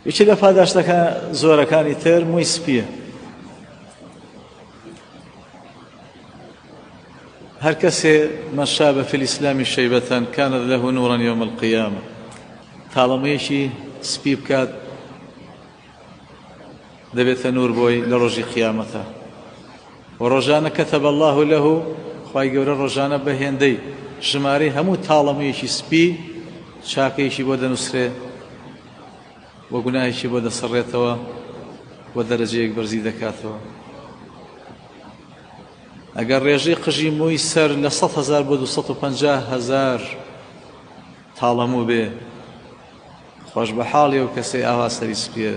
یەکێ لە پاداشتەکە زۆرەکانی تر مووی سپییە. هەر کەسێ من شاب في الإسلام شيبة كانت له نورا يوم القيامة تاڵەمەیەکی سپی بکات دەبێتە نور بۆی لە ڕۆژی قیامەتە و ڕۆژانە كتب الله له خوای گەورە ڕۆژانە بە هێندەی ژمارەی هەموو تاڵەمەیەکی سپی چاکەیەکی بۆ دەنووسرێ و گوناهێکی بۆ دەسڕێتەوە و دەرەجەیەک بەرزی دەکاتەوە. ئەگەر ڕێژەی قژی مووی سەر لە 100 هەزار بۆ 250 هەزار تاڵەموو بێ، خۆش بە حاڵی ئەو کەسەی ئاوا سەری سپیە.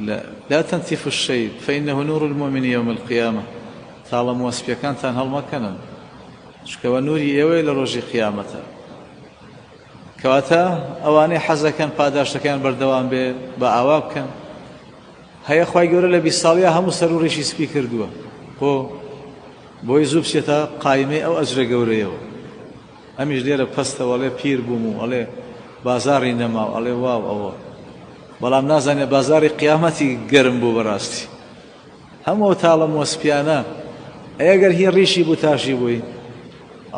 لا لا تنتف الشيب فإنه نور المؤمن يوم القيامة. تاڵەمووە سپیەکانتان هەڵمەکەنن، چونکەوە نوری ئێوەیە لە ڕۆژی قیامەتە. کەواتە ئەوانەی حەزەکەن پاداشتەکەیان بەردەوام بێ بە ئاوا بکەن. هەیە خوای گەورە لە 20 ساڵیا هەموو سەر و ڕیشی سپی کردووە بۆ بۆی زوو بچێتە قایمەی ئەو ئەجرە گەورەیەوە. ئەمیش لێرە پەستەوە ئەڵێ پیر بووم و ئەڵێ بازاڕی نەما و ئەڵێ واو ئەوە، بەڵام نازانێ بازاڕی قیامەتی گەرم بوو. بەڕاستی هەموو ئەو تاڵە مووە سپیانە ئەی ئەگەر هی ڕیشی بوو تاشی بووی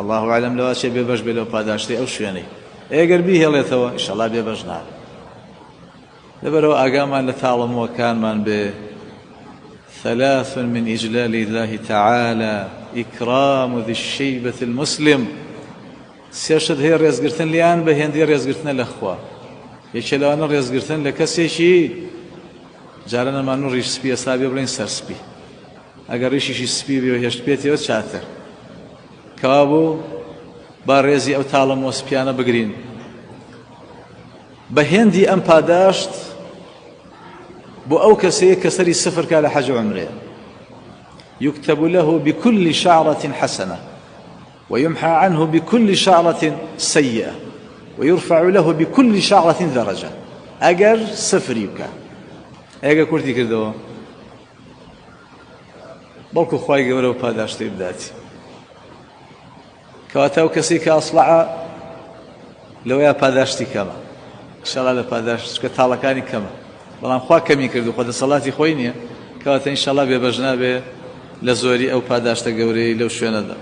الله اعلم لەوە چێ بێبەش بێ لەو پاداشتەی ئەو شوێنەی، ئەگەر بیهێڵێتەوە ئیشەڵا بێبەش نابێ. لەبەرەوە ئاگامان لە تاڵە مووەکانمان بێ. ثلاث من إجلال الله تعالى إكرام ذي الشيبة المسلم. سێ شت هەیە ڕێزگرتن لیان بە هێندەی ڕێزگرتنە لە خوا. یەکێ لەوانە ڕێزگرتن لە کەسێکی جارە نەمان و ڕیش سپی، ئێستا بێ بڵێن سەر سپی، ئەگەر ڕیشیشی سپی بێ و هێشت پێتەوە چاتر. کەوابوو با ڕێزی ئەو تاڵە مۆسپیانە بگرین. بە هێندی ئەم پاداشت بۆ ئەو کەسەیە کە سەری سفر کا لە حەج عومرەیە، يكتب له بكل شعرة حسنة ويمحى عنه بكل شعرة سيئة ويرفع له بكل شعرة درجة. ئەگەر سفری بکە، ئەگەر کورتی کردەوە، بەڵکو خوای گەورە و پاداشتی بدات. کەواتە ئەو کەسێک کە ئەسڵعە لەوەیە پاداشتی کەمە، ئینشاءاللە لە پاداشت چونکە تاڵەکانی کەمە، بەڵام خوا کەمی کردو خۆ دەسەڵاتی خۆی نییە، کەواتە ئینشاءاللە بێبەش نابێ لە زۆری ئەو پاداشتە گەورەی لەو شوێنەدا.